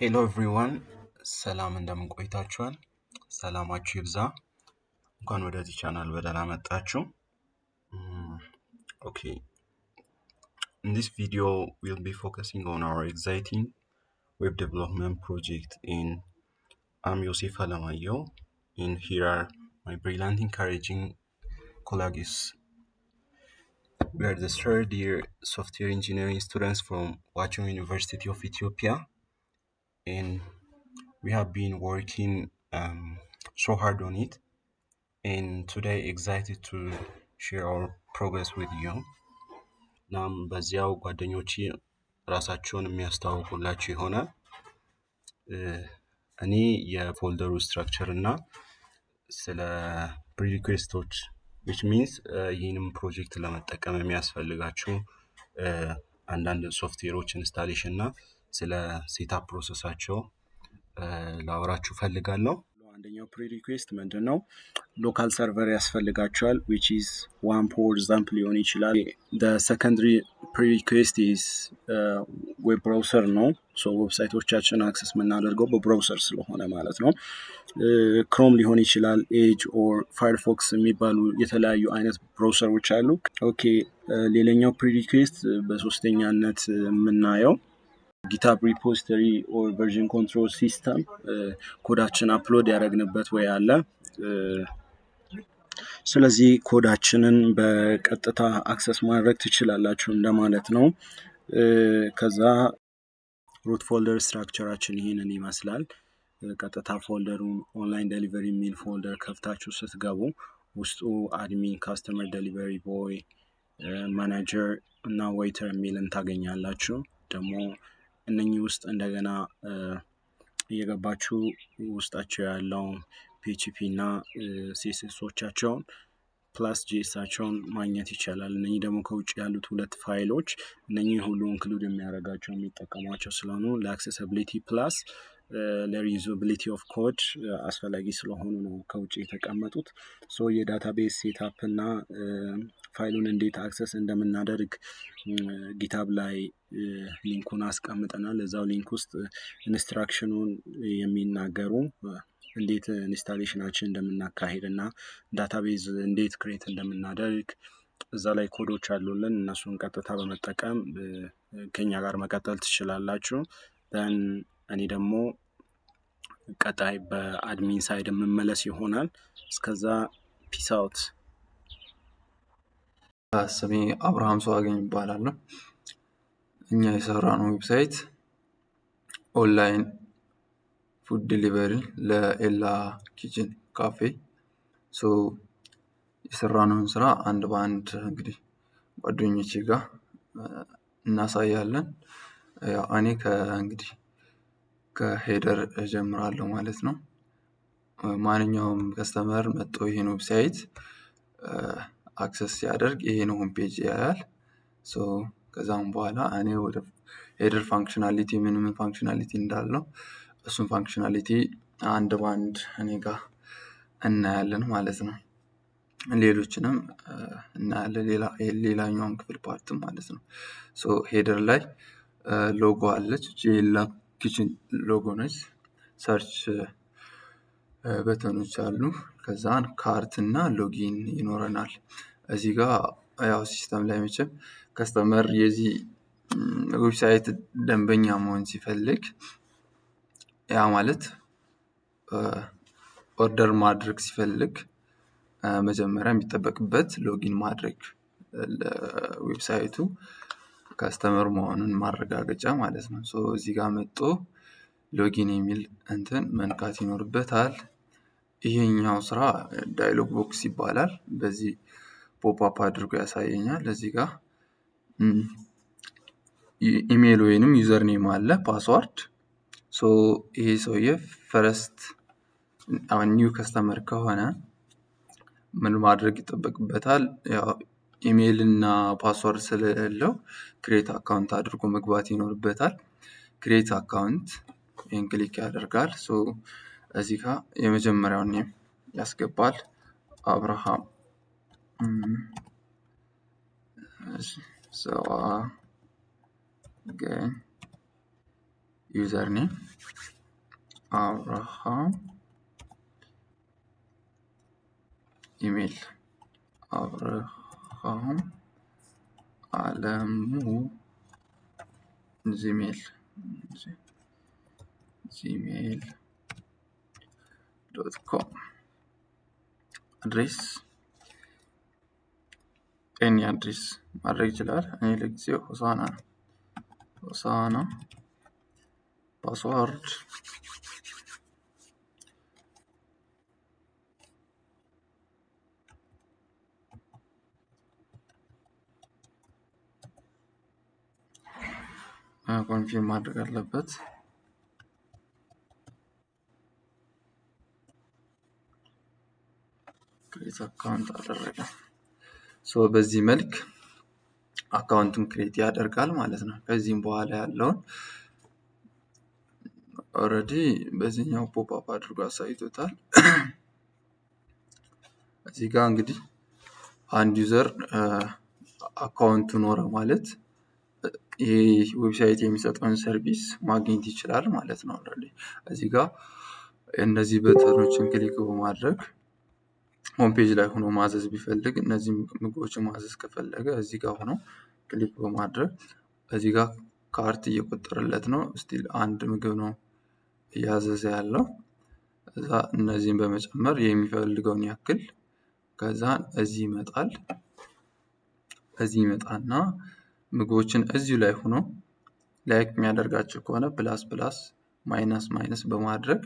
Hello everyone፣ ሰላም፣ እንደምን ቆይታችኋል? ሰላማችሁ ይብዛ። እንኳን ወደዚህ ቻናል በደህና መጣችሁ። Okay, in this video we'll be focusing on our exciting web development project and I'm Yosef Alemayehu and here are my brilliant, encouraging colleagues. We are the third year software engineering students from Wachemo University of Ethiopia and we have been working so hard on it and today excited to share our progress with you. እናም በዚያው ጓደኞቼ ራሳቸውን የሚያስተዋውቁላችሁ ይሆናል። እኔ የ folder ኡ structure እና ስለ prerequisite ኦች፣ which means ይህንም ፕሮጀክት ለመጠቀም የሚያስፈልጋችሁ አንዳንድ ሶፍትዌሮች installation እና ስለ setup process ኣቸው ላወራችሁ ፈልጋለሁ። አንደኛው prerequisite ምንድን ነው? Local server ያስፈልጋችኋል፣ which is WAMP or XAMPP ሊሆን ይችላል። Secondary prerequisite is web browser ነው። So website ኦቻችን access የምናደርገው በ browser ስለሆነ ማለት ነው። Chrome ሊሆን ይችላል፣ Edge or Firefox የሚባሉ የተለያዩ አይነት browser ኦች አሉ። Okay፣ ሌላኛው prerequisite በሶስተኛነት የምናየው GitHub repository or version control system፣ ኮዳችን upload ያደረግንበት ወይ አለ። ስለዚህ ኮዳችንን በቀጥታ access ማድረግ ትችላላችሁ እንደማለት ነው። ከዛ root folder structure ኣችን ይህንን ይመስላል። ቀጥታ folder ኡን online delivery የሚል folder ከፍታችሁ ስትገቡ ውስጡ admin፣ customer፣ delivery boy፣ manager እና waiter የሚልን ታገኛላችሁ። ደግሞ እነኚህ ውስጥ እንደገና እየገባችሁ ውስጣቸው ያለውን PHP እና CSS ኦቻቸውን plus JS ኣቸውን ማግኘት ይቻላል። እነኚህ ደግሞ ከውጭ ያሉት ሁለት ፋይሎች እነኚህ ሁሉ include የሚያደርጋቸው የሚጠቀሟቸው ስለሆኑ ለ accessibility plus ለ reusability of code አስፈላጊ ስለሆኑ ነው ከውጭ የተቀመጡት። So የ database setup እና ፋይሉን እንዴት access እንደምናደርግ GitHub ላይ link ኡን አስቀምጠናል። እዛው link ውስጥ instruction ኡን የሚናገሩ እንዴት installation ኣችን እንደምናካሂድ እና database እንዴት create እንደምናደርግ እዛ ላይ ኮዶች አሉልን። እነሱን ቀጥታ በመጠቀም ከኛ ጋር መቀጠል ትችላላችሁ። Then እኔ ደግሞ ቀጣይ በ admin side የምመለስ ይሆናል። እስከዛ peace out። ስሜ አብርሃም ሰዋገኝ እባላለሁ። እኛ የሰራነው website online food delivery ለኤላ Kitchen ካፌ። So የሰራነውን ስራ አንድ በአንድ እንግዲህ ጓደኞቼ ጋር እናሳያለን። ያው እኔ ከእንግዲህ ከ header እጀምራለሁ ማለት ነው። ማንኛውም customer መጥቶ ይሄን website access ሲያደርግ ይሄን home page ያያል። So ከዛም በኋላ እኔ ወደ header functionality፣ ምን ምን functionality እንዳለው እሱን functionality አንድ በአንድ እኔ ጋር እናያለን ማለት ነው። ሌሎችንም እናያለን፣ ሌላኛውን ክፍል part ማለት ነው። So header ላይ ሎጎ አለች፣ የኤላ Kitchen logo ነች። Search button ኦች አሉ። ከዛን cart እና login ይኖረናል። እዚህ ጋር ያው system ላይ መቼም customer የዚህ website ደንበኛ መሆን ሲፈልግ፣ ያ ማለት order ማድረግ ሲፈልግ፣ መጀመሪያ የሚጠበቅበት login ማድረግ ለ website ኡ customer መሆኑን ማረጋገጫ ማለት ነው። So እዚህ ጋር መጥቶ login የሚል እንትን መንካት ይኖርበታል። ይሄኛው ስራ dialog box ይባላል። በዚህ pop up አድርጎ ያሳየኛል። እዚህ ጋር ኢሜል ወይንም username አለ፣ password። So ይሄ ሰውዬ first new customer ከሆነ ምን ማድረግ ይጠበቅበታል? ያው ኢሜል እና password ስለሌለው create account አድርጎ መግባት ይኖርበታል። Create account ይህን click ያደርጋል። So እዚህ ጋር የመጀመሪያውን name ያስገባል። አብርሃም ሰዋገኝ Username አብርሃም፣ ኢሜል አብርሃም አለሙ gmail.com፣ address any address ማድረግ ይችላል። እኔ ለጊዜው ሆሳና ነው። ሆሳና። Password confirm ማድረግ አለበት። Create account አደረገ። So በዚህ መልክ account ኡን create ያደርጋል ማለት ነው። ከዚህም በኋላ ያለውን already በዚህኛው pop up አድርጎ አሳይቶታል። እዚህ ጋር እንግዲህ አንድ user account ኡ ኖረ ማለት ይሄ website የሚሰጠውን service ማግኘት ይችላል ማለት ነው። Already እዚህ ጋር እነዚህ button ኦችን click በማድረግ home page ላይ ሆኖ ማዘዝ ቢፈልግ፣ እነዚህ ምግቦችን ማዘዝ ከፈለገ እዚህ ጋር ሆኖ click በማድረግ እዚህ ጋር cart እየቆጠረለት ነው። Still አንድ ምግብ ነው እያዘዘ ያለው። እዛ እነዚህን በመጨመር የሚፈልገውን ያክል ከዛ እዚህ ይመጣል። እዚህ ይመጣና ምግቦችን እዚሁ ላይ ሆኖ like የሚያደርጋቸው ከሆነ plus plus፣ minus minus በማድረግ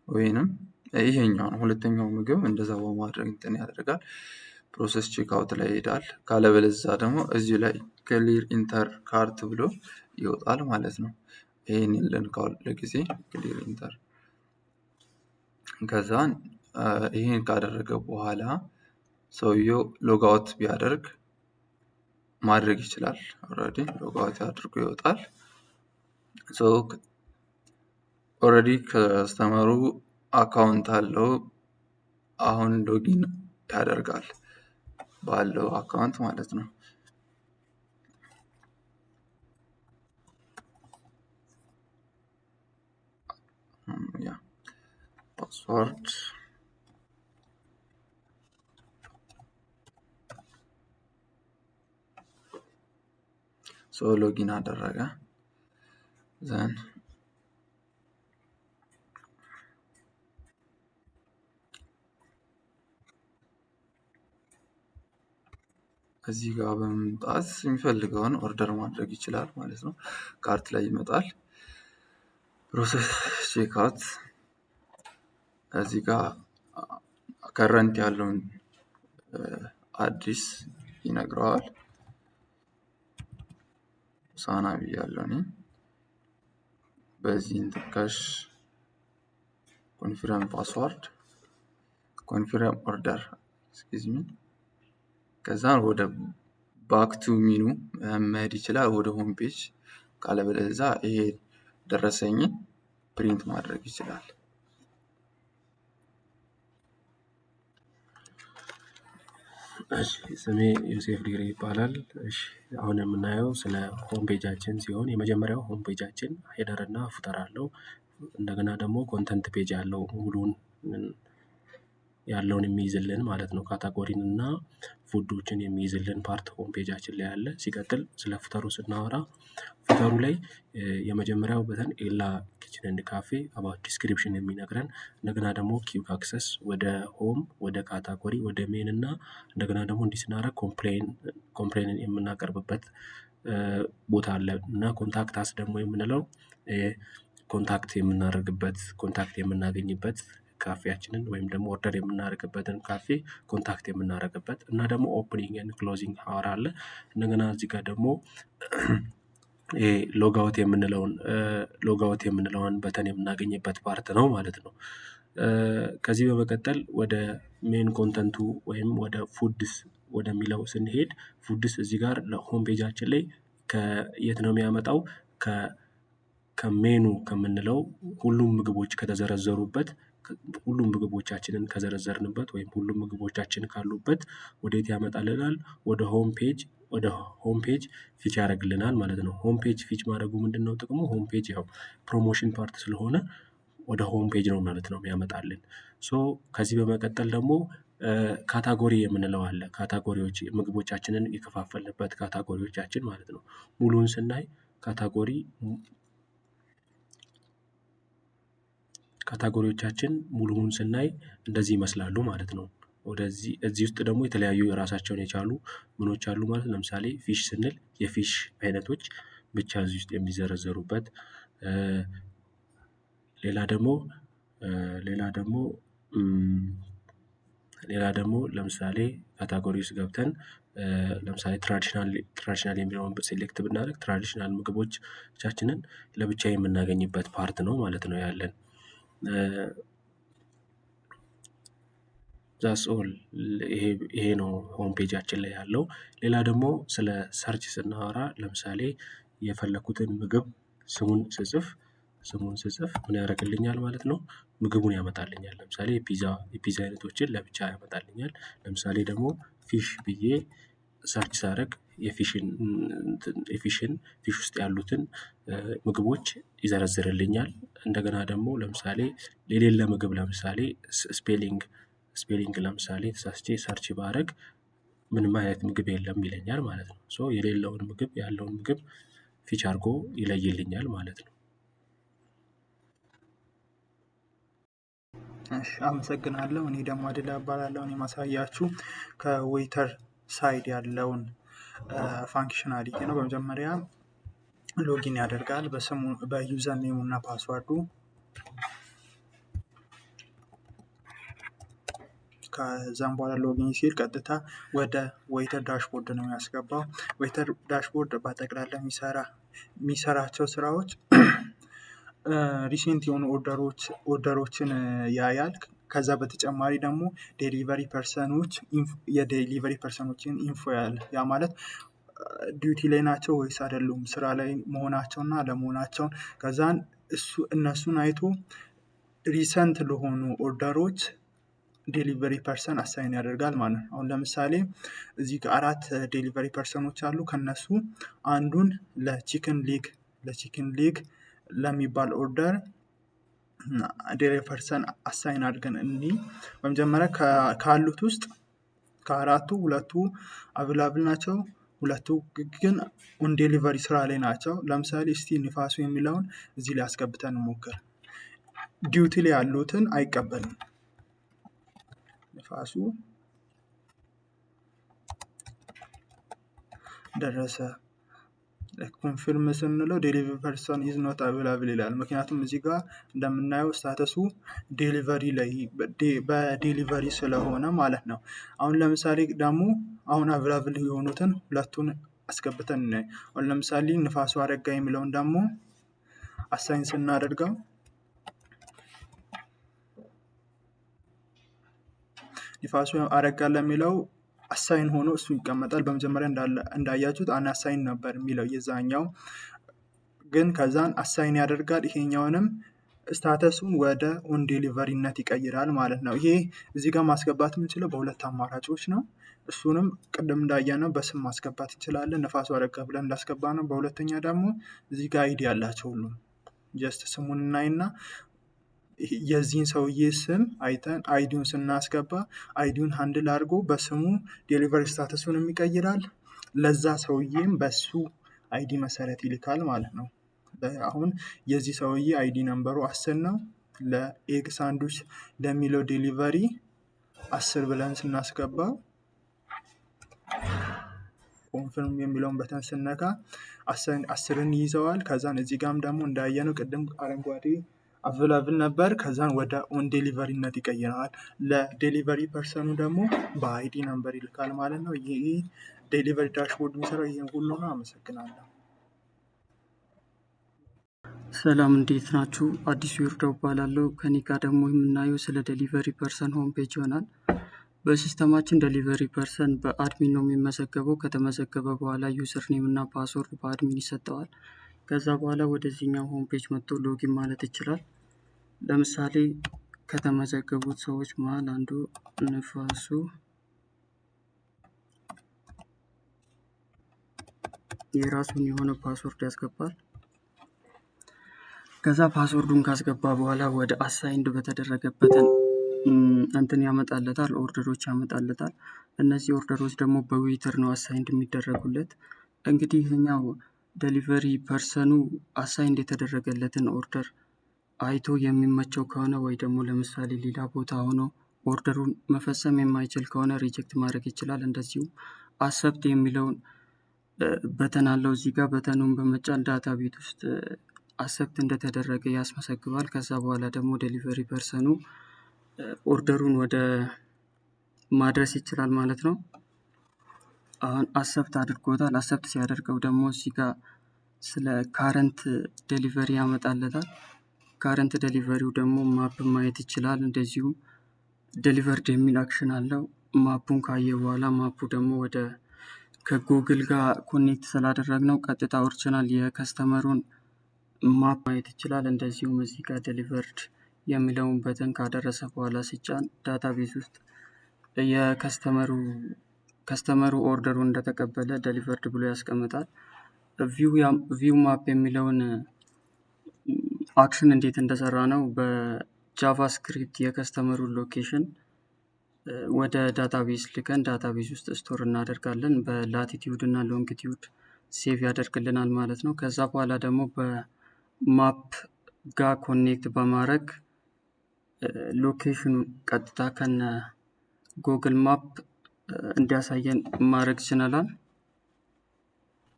ወይንም ይሄኛውን ሁለተኛው ምግብ እንደዛ በማድረግ እንትን ያደርጋል። Process checkout ላይ ይሄዳል። ካለበለዛ ደግሞ እዚሁ ላይ clear entire cart ብሎ ይወጣል ማለት ነው። ይሄን ልንካው ለጊዜ clear entire። ከዛን ይሄን ካደረገ በኋላ ሰውየው logout ቢያደርግ ማድረግ ይችላል። Already logout አድርጎ ይወጣል። So already customer ኡ account አለው። አሁን login ያደርጋል ባለው account ማለት ነው። Yeah, password so login አደረገ። Then እዚህ ጋር በመምጣት የሚፈልገውን order ማድረግ ይችላል ማለት ነው። Cart ላይ ይመጣል። Process checkout እዚህ ጋር current ያለውን address ይነግረዋል። ሳና ብያለሁ እኔ። በዚህ cash፣ confirm password፣ confirm order, excuse me። ከዛ ወደ back to menu መሄድ ይችላል፣ ወደ home page። ካለበለዚያ ይሄ ደረሰኝን print ማድረግ ይችላል። እሺ፣ ስሜ ዮሴፍ ዲሪ ይባላል። እሺ፣ አሁን የምናየው ስለ home page ኣችን ሲሆን የመጀመሪያው home page ኣችን header እና footer አለው። እንደገና ደግሞ content page አለው፣ ሙሉን ያለውን የሚይዝልን ማለት ነው። Category ን እና food ኦችን የሚይዝልን part home page ኣችን ላይ አለ። ሲቀጥል ስለ footer ኡ ስናወራ footer ኡ ላይ የመጀመሪያው button ኤላ Kitchen and Cafe about description የሚነግረን፣ እንደገና ደግሞ quick access ወደ home፣ ወደ category፣ ወደ main እና እንደገና ደግሞ እንዲህ ስናደርግ complain ን የምናቀርብበት ቦታ አለ እና contact us ደግሞ የምንለው contact የምናደርግበት፣ contact የምናገኝበት ካፌያችንን ወይም ደግሞ order የምናደርግበትን ካፌ contact የምናደርግበት እና ደግሞ opening and closing hour አለ። እንደገና እዚህ ጋር ደግሞ ይሄ logout የምንለውን button የምናገኝበት part ነው ማለት ነው። ከዚህ በመቀጠል ወደ main content ኡ ወይም ወደ foods ወደሚለው ስንሄድ foods እዚህ ጋር ለ home page ኣችን ላይ ከየት ነው የሚያመጣው? ከሜኑ ከምንለው ሁሉም ምግቦች ከተዘረዘሩበት፣ ሁሉም ምግቦቻችንን ከዘረዘርንበት ወይም ሁሉም ምግቦቻችን ካሉበት ወዴት ያመጣልናል? ወደ home page። ወደ home page fetch ያደርግልናል ማለት ነው። Home page fetch ማድረጉ ምንድነው ጥቅሙ? Home page ያው promotion part ስለሆነ ወደ home page ነው ማለት ነው የሚያመጣልን። So ከዚህ በመቀጠል ደግሞ category የምንለው አለ። Category ዎች ምግቦቻችንን የከፋፈልንበት category ዎቻችን ማለት ነው። ሙሉን ስናይ category ዎቻችን ሙሉውን ስናይ እንደዚህ ይመስላሉ ማለት ነው። ወደዚህ እዚህ ውስጥ ደግሞ የተለያዩ የራሳቸውን የቻሉ ምኖች አሉ ማለት ነው። ለምሳሌ fish ስንል የ fish አይነቶች ብቻ እዚህ ውስጥ የሚዘረዘሩበት፣ ሌላ ደግሞ ሌላ ደግሞ ሌላ ደግሞ ለምሳሌ category ውስጥ ገብተን ለምሳሌ traditional የሚለውን select ብናደርግ traditional ምግቦቻችንን ለብቻ የምናገኝበት part ነው ማለት ነው ያለን። That's all፣ ይሄ ነው home page ኣችን ላይ ያለው። ሌላ ደግሞ ስለ search ስናወራ ለምሳሌ የፈለኩትን ምግብ ስሙን ስጽፍ ምን ያደርግልኛል ማለት ነው? ምግቡን ያመጣልኛል። ለምሳሌ የፒዛ አይነቶችን ለብቻ ያመጣልኛል። ለምሳሌ ደግሞ fish ብዬ search ሳደርግ የ fish ን fish ውስጥ ያሉትን ምግቦች ይዘረዝርልኛል። እንደገና ደግሞ ለምሳሌ የሌለ ምግብ፣ ለምሳሌ spelling ለምሳሌ ተሳስቼ search ባደርግ ምንም አይነት ምግብ የለም ይለኛል ማለት ነው። So የሌለውን ምግብ ያለውን ምግብ fetch አድርጎ ይለይልኛል ማለት ነው። እሺ፣ አመሰግናለሁ። እኔ ደግሞ አድላ እባላለሁ። እኔ ማሳያችሁ ከ waiter side ያለውን functionality ነው። በመጀመሪያ login ያደርጋል በስሙ፣ በ username ኡ እና password ኡ። ከዛም በኋላ login ሲል ቀጥታ ወደ waiter dashboard ነው የሚያስገባው። Waiter dashboard በጠቅላላ የሚሰራቸው ስራዎች recent የሆኑ order ኦችን ያያል። ከዛ በተጨማሪ ደግሞ delivery person ኦች የ delivery person ኦችን info ያያል። ያ ማለት duty ላይ ናቸው ወይስ አይደሉም፣ ስራ ላይ መሆናቸውና አለመሆናቸውን፣ ከዛን እሱ እነሱን አይቶ recent ለሆኑ order ኦች delivery person assign ያደርጋል ማለት ነው። አሁን ለምሳሌ እዚህ ጋር አራት delivery person ኦች አሉ። ከነሱ አንዱን ለ chicken leg ለሚባል order delivery person assign አድርገን እኒ በመጀመሪያ ካሉት ውስጥ ከአራቱ ሁለቱ available ናቸው። ሁለቱ ግን on delivery ስራ ላይ ናቸው። ለምሳሌ እስቲ ንፋሱ የሚለውን እዚህ ላይ አስገብተን እንሞክር። Duty ላይ ያሉትን አይቀበልም። ንፋሱ ደረሰ confirm ስንለው delivery person is not available ይላል። ምክንያቱም እዚህ ጋር እንደምናየው status ኡ delivery ላይ በ delivery ስለሆነ ማለት ነው። አሁን ለምሳሌ ደግሞ አሁን available የሆኑትን ሁለቱን አስገብተን እናይ። አሁን ለምሳሌ ንፋሱ አረጋ የሚለውን ደግሞ assign ስናደርገው ንፋሱ አረጋ ለሚለው assign ሆኖ እሱ ይቀመጣል። በመጀመሪያ እንዳያችሁት unassign ነበር የሚለው የዛኛው፣ ግን ከዛን assign ያደርጋል። ይሄኛውንም status ኡን ወደ on delivery ነት ይቀይራል ማለት ነው። ይሄ እዚህ ጋር ማስገባት የምንችለው በሁለት አማራጮች ነው። እሱንም ቅድም እንዳየነው በስም ማስገባት እንችላለን። ንፋሱ አረጋ ብለን እንዳስገባ ነው። በሁለተኛ ደግሞ እዚህ ጋር ID ያላቸው ሁሉም just ስሙን እናይና የዚህን ሰውዬ ስም አይተን ID ውን ስናስገባ ID ውን handle አድርጎ በስሙ delivery status ኡንም ይቀይራል። ለዛ ሰውዬም በሱ ID መሰረት ይልካል ማለት ነው። አሁን የዚህ ሰውዬ ID number ኡ 10 ነው። ለ egg sandwich ለሚለው delivery 10 ብለን ስናስገባ confirm የሚለውን button ስነካ 10ን ይይዘዋል። ከዛን እዚህ ጋም ደግሞ እንዳየነው ቅድም አረንጓዴ available ነበር። ከዛን ወደ on delivery ነት ይቀይረዋል። ለ delivery person ኡ ደግሞ በ ID number ይልካል ማለት ነው። ይህ delivery dashboard የሚሰራው ይህን ሁሉ ነው። አመሰግናለሁ። ሰላም፣ እንዴት ናችሁ? አዲሱ ይርዳው እባላለሁ። ከኔ ጋር ደግሞ የምናየው ስለ delivery person home page ይሆናል። በ system ኣችን delivery person በ admin ነው የሚመዘገበው። ከተመዘገበ በኋላ username እና password በ admin ይሰጠዋል። ከዛ በኋላ ወደዚህኛው home page መጥቶ login ማለት ይችላል። ለምሳሌ ከተመዘገቡት ሰዎች መሀል አንዱ ንፋሱ የራሱን የሆነ password ያስገባል። ከዛ password ኡን ካስገባ በኋላ ወደ assigned በተደረገበትን እንትን ያመጣለታል፣ order ኦች ያመጣለታል። እነዚህ order ኦች ደግሞ በ waiter ነው assigned የሚደረጉለት። እንግዲህ ይህኛው delivery person ኡ assigned የተደረገለትን order አይቶ የሚመቸው ከሆነ ወይ ደግሞ ለምሳሌ ሌላ ቦታ ሆኖ order ኡን መፈጸም የማይችል ከሆነ reject ማድረግ ይችላል። እንደዚሁም accept የሚለውን button አለው እዚህ ጋር button ኡን በመጫን database ውስጥ accept እንደተደረገ ያስመዘግባል። ከዛ በኋላ ደግሞ delivery person ኡ order ኡን ወደ ማድረስ ይችላል ማለት ነው። አሁን accept አድርጎታል። Accept ሲያደርገው ደግሞ እዚህ ጋር ስለ current delivery ያመጣለታል። Current delivery ው ደግሞ map ማየት ይችላል። እንደዚሁም delivered የሚል action አለው። Map ኡን ካየ በኋላ map ኡ ደግሞ ወደ ከጉግል ጋር connect ስላደረግነው ቀጥታ original የ customer ኡን map ማየት ይችላል። እንደዚሁም እዚህ ጋር delivered የሚለውን button ካደረሰ በኋላ ሲጫን database ውስጥ የ customer ኡ order ኡ እንደተቀበለ delivered ብሎ ያስቀምጣል። View map የሚለውን action እንዴት እንደሰራ ነው፣ በ JavaScript የ customer ኡን location ወደ database ልከን database ውስጥ store እናደርጋለን። በ latitude እና longitude save ያደርግልናል ማለት ነው። ከዛ በኋላ ደግሞ በ map ጋር connect በማድረግ location ኡ ቀጥታ ከነ Google Map እንዲያሳየን ማድረግ ችለናል።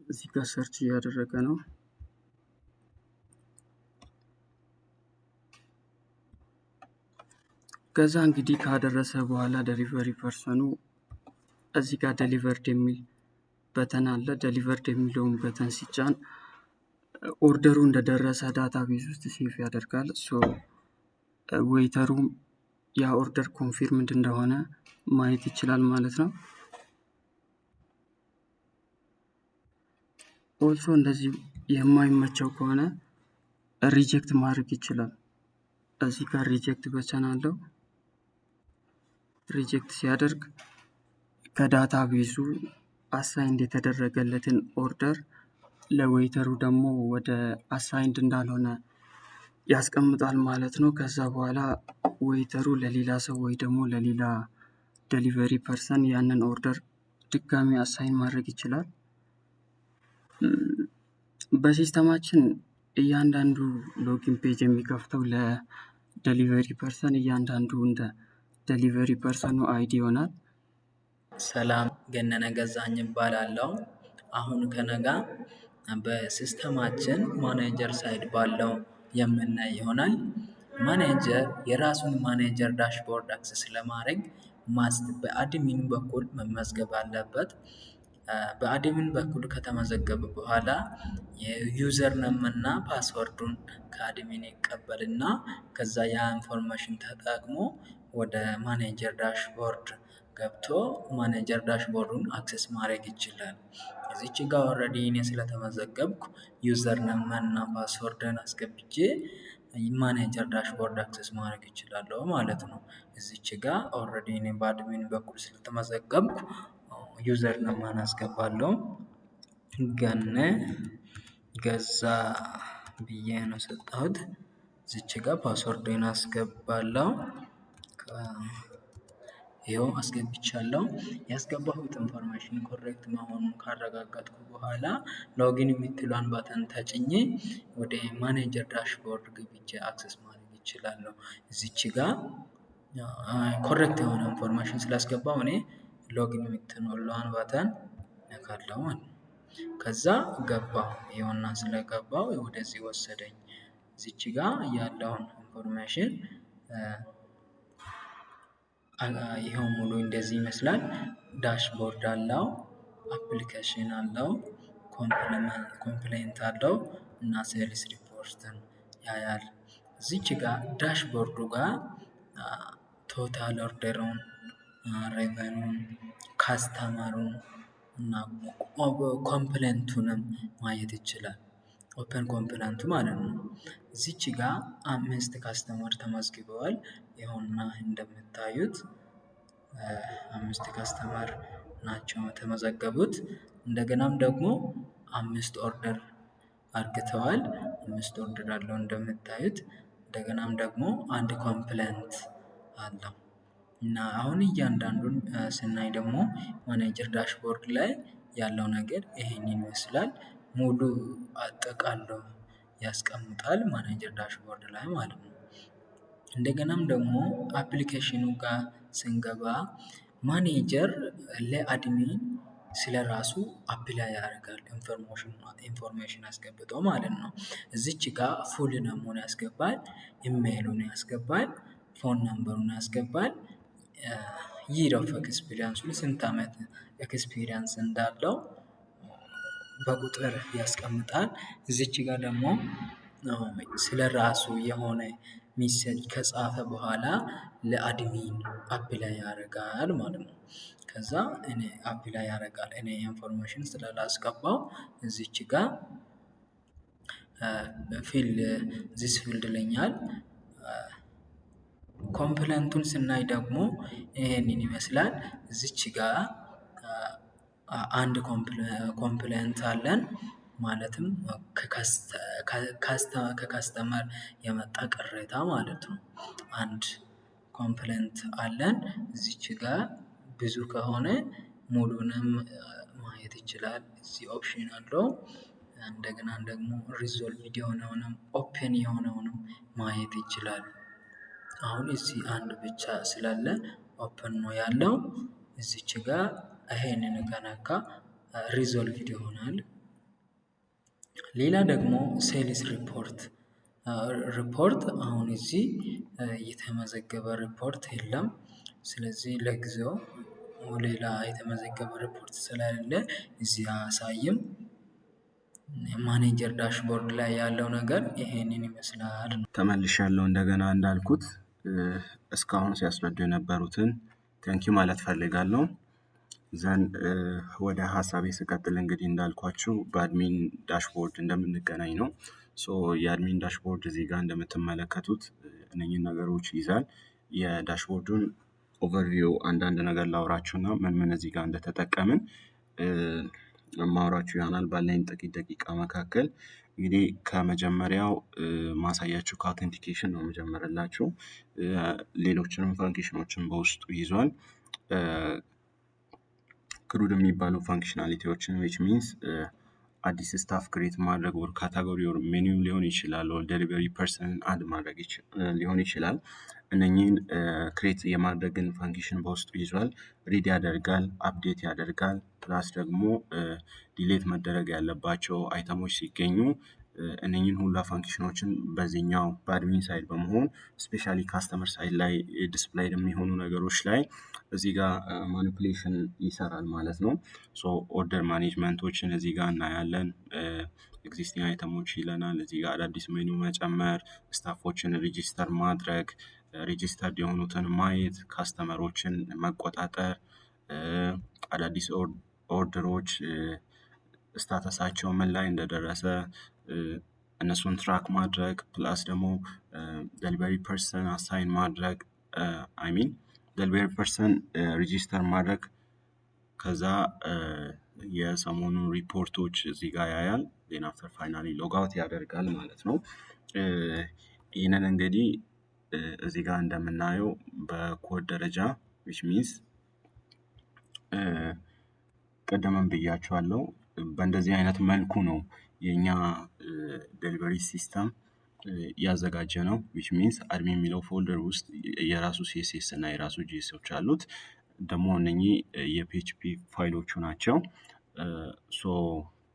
እዚህ ጋር search እያደረገ ነው። ከዛ እንግዲህ ካደረሰ በኋላ delivery person ኡ እዚህ ጋር delivered የሚል button አለ። Delivered የሚለውን button ሲጫን order ኡ እንደደረሰ database ውስጥ save ያደርጋል። So waiter ኡም ያ order confirmed እንደሆነ ማየት ይችላል ማለት ነው። Also እንደዚህ የማይመቸው ከሆነ reject ማድረግ ይችላል። እዚህ ጋር reject button አለው። Reject ሲያደርግ ከ database ኡ assigned የተደረገለትን order ለ waiter ኡ ደግሞ ወደ assigned እንዳልሆነ ያስቀምጣል ማለት ነው። ከዛ በኋላ waiter ኡ ለሌላ ሰው ወይ ደግሞ ለሌላ delivery person ያንን order ድጋሚ assign ማድረግ ይችላል። በ system ኣችን እያንዳንዱ login page የሚከፍተው ለ delivery person እያንዳንዱ እንደ delivery person ኡ ID ይሆናል። ሰላም፣ ገነነ ገዛኝ እባላለሁ። አሁን ከነጋ በ system ኣችን manager side ባለው የምናይ ይሆናል። ማኔጀር የራሱን manager dashboard access ለማድረግ must በ admin በኩል መመዝገብ አለበት። በ admin በኩል ከተመዘገበ በኋላ የ username እና password ኡን ከ admin ይቀበልና ከዛ ያ information ተጠቅሞ ወደ manager dashboard ገብቶ manager dashboard ኡን access ማድረግ ይችላል። እዚች ጋር already እኔ ስለተመዘገብኩ username እና password ን አስገብቼ manager dashboard access ማድረግ እችላለሁ ማለት ነው። እዚች ጋር already እኔ በ admin በኩል ስለተመዘገብኩ username ን አስገባለሁ። ገነ ገዛ ብዬ ነው ሰጠሁት። እዚች ጋር password ን አስገባለሁ። ይኸው አስገብቻለሁ። ያስገባሁት information correct መሆኑን ካረጋገጥኩ በኋላ login የምትሏን button ተጭኜ ወደ manager dashboard ገብቼ access ማድረግ እችላለሁ። እዚች ጋር correct የሆነ information ስላስገባው እኔ login የምትለዋን button ነካለሁ ማለት ነው። ከዛ ገባሁ። ይኸውና ስለገባው ወደዚህ ወሰደኝ። እዚች ጋር ያለውን information ይኸው ሙሉ እንደዚህ ይመስላል። Dashboard አለው፣ application አለው፣ complaint አለው እና sales report ን ያያል። እዚች ጋር dashboard ኡ ጋር total order ኡን፣ revenue ኡን፣ customer ኡን እና complaint ኡንም ማየት ይችላል። Open complaint ኡ ማለት ነው። እዚች ጋር አምስት customer ተመዝግበዋል። ይኸውና እንደምታዩት አምስት customer ናቸው የተመዘገቡት። እንደገናም ደግሞ አምስት order አርግተዋል። አምስት order አለው እንደምታዩት። እንደገናም ደግሞ አንድ complaint አለው። እና አሁን እያንዳንዱን ስናይ ደግሞ manager dashboard ላይ ያለው ነገር ይሄንን ይመስላል። ሙሉ አጠቃሎ ያስቀምጣል manager dashboard ላይ ማለት ነው። እንደገናም ደግሞ application ኑ ጋር ስንገባ manager ለ admin ስለ ራሱ apply ያደርጋል information አስገብቶ ማለት ነው። እዚች ጋር full name ኡን ያስገባል፣ ኢሜይሉን ያስገባል፣ phone number ኡን ያስገባል፣ year of experience ኡን ስንት ዓመት experience እንዳለው በቁጥር ያስቀምጣል። እዚች ጋር ደግሞ ስለ ራሱ የሆነ message ከጻፈ በኋላ ለ admin apply ያደርጋል ማለት ነው። ከዛ እኔ apply ያደርጋል። እኔ information ስላላስገባው እዚች ጋር fill this field ይለኛል። Complaint ኡን ስናይ ደግሞ ይሄንን ይመስላል። እዚች ጋር አንድ complaint አለን። ማለትም ከ customer የመጣ ቅሬታ ማለት ነው። አንድ complaint አለን። እዚች ጋር ብዙ ከሆነ ሙሉንም ማየት ይችላል። እዚህ option አለው። እንደገና ደግሞ resolved የሆነውንም open የሆነውንም ማየት ይችላል። አሁን እዚህ አንድ ብቻ ስላለ open ነው ያለው። እዚች ጋር ይሄንን ከነካ resolved ይሆናል። ሌላ ደግሞ sales report አሁን እዚህ የተመዘገበ ሪፖርት የለም። ስለዚህ ለጊዜው ሌላ የተመዘገበ ሪፖርት ስለሌለ እዚህ አያሳይም። Manager dashboard ላይ ያለው ነገር ይሄንን ይመስላል። ተመልሻለሁ። እንደገና እንዳልኩት እስካሁን ሲያስረዱ የነበሩትን thank you ማለት ፈልጋለሁ። Then ወደ ሀሳቤ ስቀጥል እንግዲህ እንዳልኳችሁ በ admin dashboard እንደምንገናኝ ነው። So የ admin dashboard እዚህ ጋር እንደምትመለከቱት እነኝህን ነገሮች ይይዛል። የ dashboard ኡን overview አንዳንድ ነገር ላውራችሁ እና ምን ምን እዚህ ጋር እንደተጠቀምን ማውራችሁ ይሆናል ባለኝ ጥቂት ደቂቃ መካከል። እንግዲህ ከመጀመሪያው ማሳያችሁ ከ authentication ነው መጀመርላችሁ። ሌሎችንም function ኦችን በውስጡ ይዟል። CRUD የሚባሉ functionality ዎችን which means አዲስ staff create ማድረግ or category or menu ም ሊሆን ይችላል or delivery person ን add ማድረግ ሊሆን ይችላል። እነኚህን create የማድረግን function በውስጡ ይዟል። Read ያደርጋል፣ update ያደርጋል። Plus ደግሞ delete መደረግ ያለባቸው item ኦች ሲገኙ እነኚህን ሁላ function ኦችን በዚህኛው በ admin side በመሆን specially customer side ላይ display የሚሆኑ ነገሮች ላይ እዚህ ጋር manipulation ይሰራል ማለት ነው። So order management ኦችን እዚህ ጋር እናያለን። Existing item ኦች ይለናል። እዚህ ጋር አዳዲስ ሜኑ መጨመር፣ staff ኦችን register ማድረግ፣ registered የሆኑትን ማየት፣ customer ኦችን መቆጣጠር፣ አዳዲስ order ኦች status ኣቸው ምን ላይ እንደደረሰ እነሱን track ማድረግ፣ plus ደግሞ delivery person assign ማድረግ፣ I mean delivery person register ማድረግ፣ ከዛ የሰሞኑን ሪፖርቶች እዚህ ጋር ያያል። Then after finally logout ያደርጋል ማለት ነው። ይህንን እንግዲህ እዚህ ጋር እንደምናየው በኮድ ደረጃ which means ቅድምም ብያችኋለሁ፣ በእንደዚህ አይነት መልኩ ነው የእኛ delivery system ያዘጋጀ ነው። Which means admin የሚለው folder ውስጥ የራሱ CSS እና የራሱ JS ኦች አሉት። ደግሞ እነኚህ የ PHP ፋይሎቹ ናቸው። So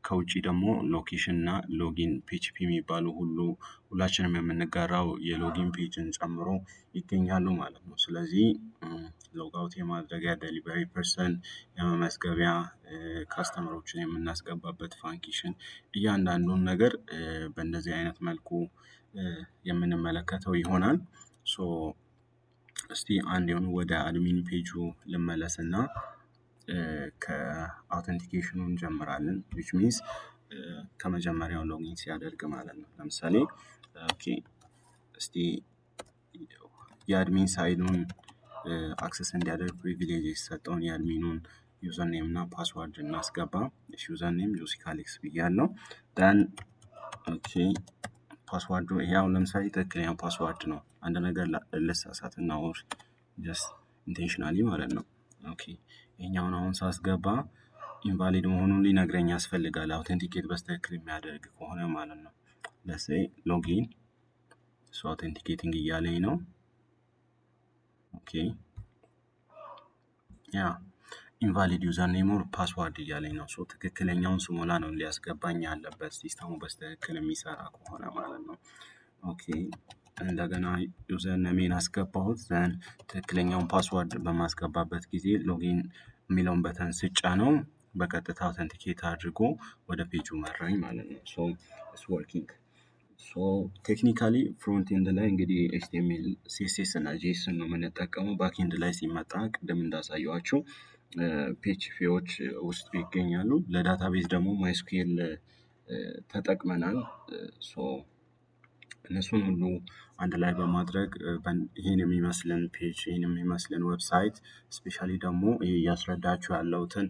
ከውጪ ደግሞ location እና login PHP የሚባሉ ሁሉ ሁላችንም የምንጋራው የ login page ን ጨምሮ ይገኛሉ ማለት ነው። ስለዚህ logout የማድረጊያ፣ delivery person የመመዝገቢያ፣ customer ኦችን የምናስገባበት function እያንዳንዱን ነገር በእንደዚህ አይነት መልኩ የምንመለከተው ይሆናል። So እስቲ አንድ የሆኑ ወደ admin page ኡ ልመለስና ከ authentication ኑ እንጀምራለን፣ which means ከመጀመሪያው login ሲያደርግ ማለት ነው። ለምሳሌ okay እስቲ የ admin side ኡን access እንዲያደርግ privilege የተሰጠውን የ admin ኑን Username እና password እናስገባ። Username ጆሲ ካሌክስ ብያለሁ። Then okay፣ password ኡ ይሄ አሁን ለምሳሌ ትክክለኛው password ነው። አንድ ነገር ልሳሳት እና or just intentionally ማለት ነው። Okay፣ ይሄኛውን አሁን ሳስገባ invalid መሆኑን ሊነግረኝ ያስፈልጋል። Authenticate በትክክል የሚያደርግ ከሆነ ማለት ነው። Let's say login፣ so authenticating እያለኝ ነው። Okay፣ yeah፣ invalid username or password እያለኝ ነው። So ትክክለኛውን ስሞላ ነው ሊያስገባኝ ያለበት system ኡ በትክክል የሚሰራ ከሆነ ማለት ነው። Okay፣ እንደገና username ኤን አስገባሁት፣ then ትክክለኛውን password በማስገባበት ጊዜ login የሚለውን button ስጫነው በቀጥታ authenticate አድርጎ ወደ ፔጁ መራኝ ማለት ነው። So it's working። So technically front end ላይ እንግዲህ HTML፣ CSS እና JS ነው የምንጠቀመው። Back end ላይ ሲመጣ ቅድም እንዳሳየኋችሁ PHP ዎች ውስጡ ይገኛሉ። ለ database ደግሞ MySQL ተጠቅመናል። So እነሱን ሁሉ አንድ ላይ በማድረግ ይህን የሚመስልን page፣ ይህን የሚመስልን website፣ especially ደግሞ ይሄ እያስረዳችሁ ያለሁትን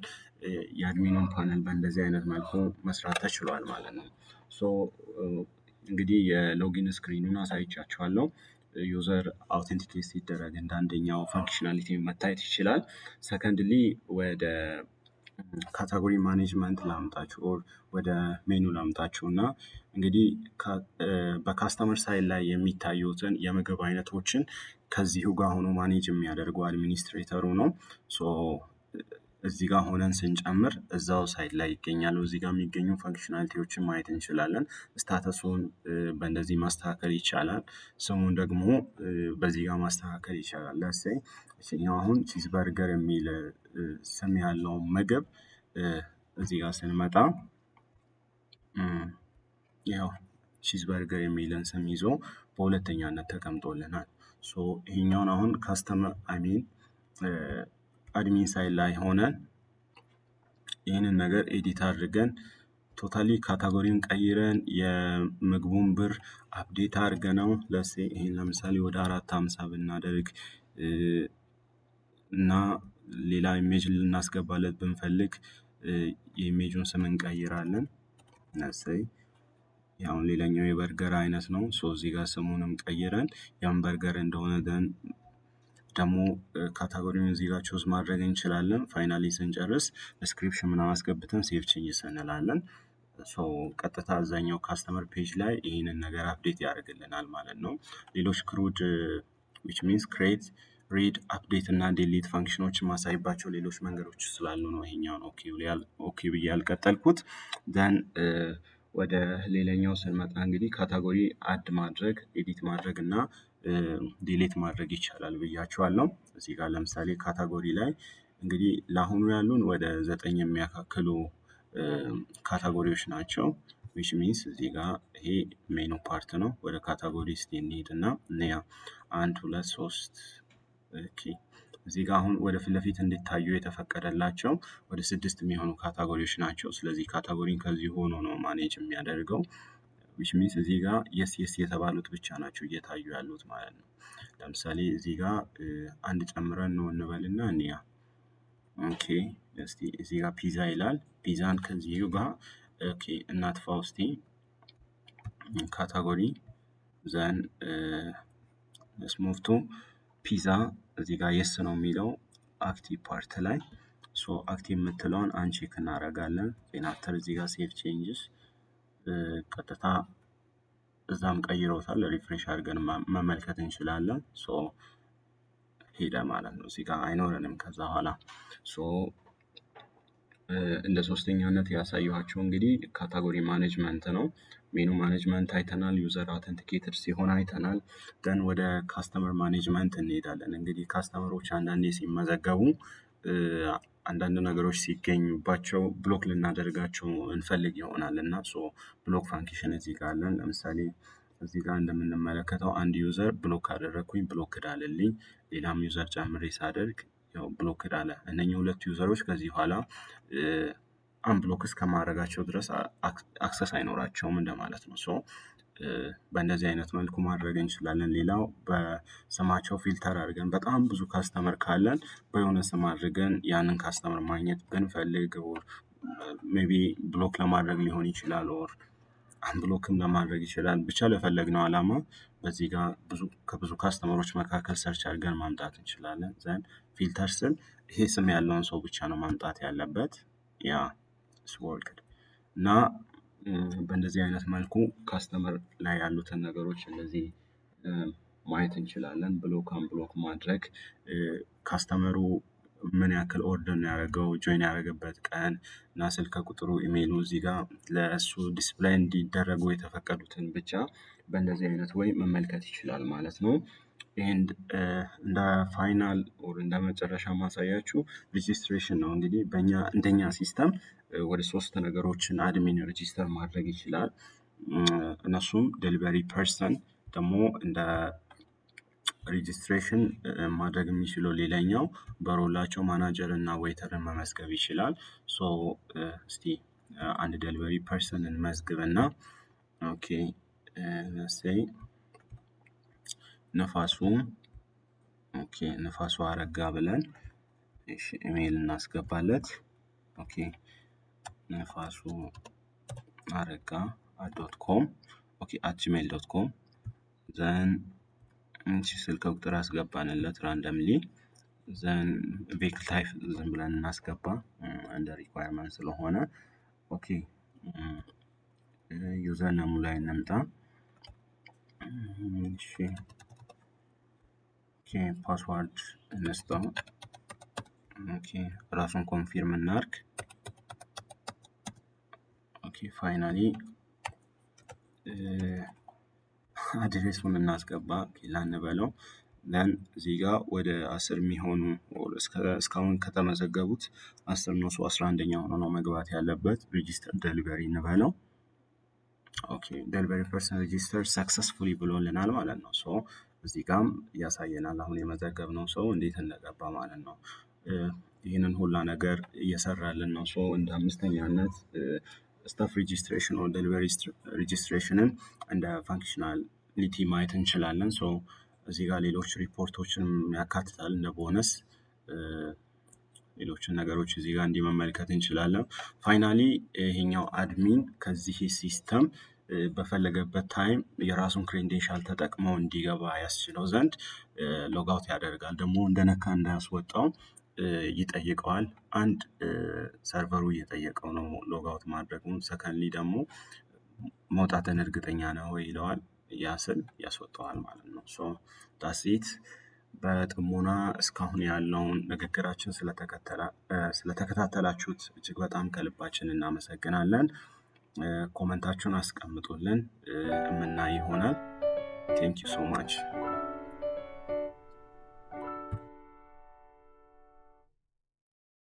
የ admin ኑን ፓነል በእንደዚህ አይነት መልኩ መስራት ተችሏል ማለት ነው። So እንግዲህ የ login screen ኑን አሳይቻችኋለሁ። User authenticate ሲደረግ እንደ አንደኛው functionality መታየት ይችላል። Secondly ወደ category management ላምጣችሁ or ወደ ሜኑ ላምጣችሁ እና እንግዲህ በ customer side ላይ የሚታዩትን የምግብ አይነቶችን ከዚሁ ጋር ሆኖ manage የሚያደርገው administrator ኡ ነው። So እዚህ ጋር ሆነን ስንጨምር እዛው side ላይ ይገኛሉ። እዚህ ጋር የሚገኙ functionality ዎችን ማየት እንችላለን። Status ኡን በእንደዚህ ማስተካከል ይቻላል። ስሙን ደግሞ በዚህ ጋር ማስተካከል ይቻላል። Let's say አሁን cheese burger የሚል ስም ያለው ምግብ እዚህ ጋር ስንመጣ ያው cheese burger የሚልን ስም ይዞ በሁለተኛነት ተቀምጦልናል። So ይሄኛውን አሁን customer፣ I mean admin side ላይ ሆነን ይህንን ነገር edit አድርገን totally category ውን ቀይረን የምግቡን ብር update አድርገነው፣ let's say ይሄን ለምሳሌ ወደ 4.50 ብናደርግ እና ሌላ image ልናስገባለት ብንፈልግ የ image ኡን ስም እንቀይራለን። Let's say አሁን ሌላኛው የበርገር አይነት ነው። So እዚህ ጋር ስሙንም ቀይረን ያን በርገር እንደሆነ then ደግሞ category ውን እዚህ ጋር choose ማድረግ እንችላለን። Finally ስንጨርስ description ምናምን አስገብተን save changes እንላለን። So ቀጥታ እዛኛው customer page ላይ ይህንን ነገር update ያደርግልናል ማለት ነው። ሌሎች CRUD፣ which means create፣ read፣ update እና delete function ኖች የማሳይባቸው ሌሎች መንገዶች ስላሉ ነው ይሄኛውን okay ብዬ ያልቀጠልኩት። Then ወደ ሌላኛው ስንመጣ እንግዲህ category add ማድረግ፣ edit ማድረግ እና delete ማድረግ ይቻላል ብያችኋለሁ። እዚህ ጋር ለምሳሌ category ላይ እንግዲህ ለአሁኑ ያሉን ወደ 9 የሚያካክሉ category ዎች ናቸው። Which means እዚህ ጋር ይሄ menu part ነው። ወደ category እስቲ እንሂድ እና እንያ፣ አንድ፣ ሁለት፣ ሶስት፣ okay። እዚህ ጋር አሁን ወደ ፊት ለፊት እንዲታዩ የተፈቀደላቸው ወደ ስድስት የሚሆኑ category ዎች ናቸው። ስለዚህ category ን ከዚህ ሆኖ ነው manage የሚያደርገው። Which means እዚህ ጋር yes የተባሉት ብቻ ናቸው እየታዩ ያሉት ማለት ነው። ለምሳሌ እዚህ ጋር አንድ ጨምረን ነው እንበልና እንያ። Okay፣ እስቲ እዚህ ጋር ፒዛ ይላል። ፒዛን ከዚሁ ጋር okay እናጥፋው እስቲ፣ category፣ then move to ፒዛ። እዚህ ጋር yes ነው የሚለው active part ላይ። So active የምትለውን uncheck እናደርጋለን። Then after እዚህ ጋር save changes፣ ቀጥታ እዛም ቀይሮታል። Refresh አድርገን መመልከት እንችላለን። So ሄደ ማለት ነው። እዚህ ጋር አይኖረንም ከዛ በኋላ። So እንደ ሶስተኛነት ያሳየኋቸው እንግዲህ category management ነው። Menu management አይተናል። User authenticated ሲሆን አይተናል። Then ወደ customer management እንሄዳለን። እንግዲህ customer ኦች አንዳንዴ ሲመዘገቡ አንዳንድ ነገሮች ሲገኙባቸው block ልናደርጋቸው እንፈልግ ይሆናል እና so block function እዚህ ጋር አለን። ለምሳሌ እዚህ ጋር እንደምንመለከተው አንድ user block ካደረግኩኝ blocked አለልኝ። ሌላም user ጨምሬ ሳደርግ ያው blocked አለ። እነኚህ ሁለት user ኦች ከዚህ በኋላ unblock እስከማድረጋቸው ድረስ access አይኖራቸውም እንደማለት ነው። So በእንደዚህ አይነት መልኩ ማድረግ እንችላለን። ሌላው በስማቸው filter አድርገን በጣም ብዙ customer ካለን በየሆነ ስም አድርገን ያንን customer ማግኘት ብንፈልግ or maybe block ለማድረግ ሊሆን ይችላል or unblock ም ለማድረግ ይችላል። ብቻ ለፈለግነው አላማ በዚህ ጋር ብዙ ከብዙ customer ኦች መካከል search አድርገን ማምጣት እንችላለን። Then filter ስል ይሄ ስም ያለውን ሰው ብቻ ነው ማምጣት ያለበት። Yeah, it's worked። እና በእንደዚህ አይነት መልኩ customer ላይ ያሉትን ነገሮች እንደዚህ ማየት እንችላለን። Block, unblock ማድረግ፣ customer ኡ ምን ያክል order ነው ያደረገው፣ join ያደረገበት ቀን እና ስልክ ቁጥሩ፣ ኢሜይሉ እዚህ ጋር ለእሱ display እንዲደረጉ የተፈቀዱትን ብቻ በእንደዚህ አይነት way መመልከት ይችላል ማለት ነው። And እንደ final or እንደ መጨረሻ ማሳያችሁ registration ነው። እንግዲህ በእኛ እንደኛ system ወደ ሶስት ነገሮችን admin register ማድረግ ይችላል። እነሱም delivery person ደግሞ እንደ registration ማድረግ የሚችለው ሌላኛው በ role ኣቸው manager እና waiter ን መመዝገብ ይችላል። So እስቲ አንድ delivery person እንመዝግብ እና okay, say ነፋሱ፣ okay፣ ነፋሱ አረጋ ብለን እሺ ኢሜይል እናስገባለት። Okay, ነፋሱ አረጋ .com, okay, @gmail.com። Then እሺ ስልክ ቁጥር አስገባንለት randomly። Then vehicle type ዝም ብለን እናስገባ እንደ requirement ስለሆነ። Okay, username ኡ ላይ እንምጣ። እሺ፣ okay, password እንስጠው። Okay, ራሱን confirm እናርግ። Okay, finally address ኡን እናስገባ፣ ላንበለው። Then እዚህ ጋር ወደ 10 የሚሆኑ፣ እስካሁን ከተመዘገቡት 10 ነው። ሰው 11ኛ ሆኖ ነው መግባት ያለበት። Register delivery እንበለው። Okay, delivery person register successfully ብሎልናል ማለት ነው። So እዚህ ጋም ያሳየናል አሁን የመዘገብነው ሰው እንዴት እንደገባ ማለት ነው። ይህንን ሁላ ነገር እየሰራልን ነው። So እንደ አምስተኛነት staff registration or delivery registration ን እንደ functionality ማየት እንችላለን። So እዚህ ጋር ሌሎች ሪፖርቶችንም ያካትታል፣ እንደ ቦነስ ሌሎችን ነገሮች እዚህ ጋር እንዲህ መመልከት እንችላለን። Finally ይሄኛው admin ከዚህ system በፈለገበት time የራሱን credential ተጠቅሞ እንዲገባ ያስችለው ዘንድ logout ያደርጋል። ደግሞ እንደነካ እንዳያስወጣው ይጠይቀዋል። አንድ server ኡ እየጠየቀው ነው logout ማድረጉን። Secondly ደግሞ መውጣትን እርግጠኛ ነው ወይ ይለዋል። ያ ስል ያስወጣዋል ማለት ነው። So that's it። በጥሞና እስካሁን ያለውን ንግግራችን ስለተከታተላችሁት እጅግ በጣም ከልባችን እናመሰግናለን። Comment ኣችሁን አስቀምጡልን፣ የምናይ ይሆናል። Thank you so much.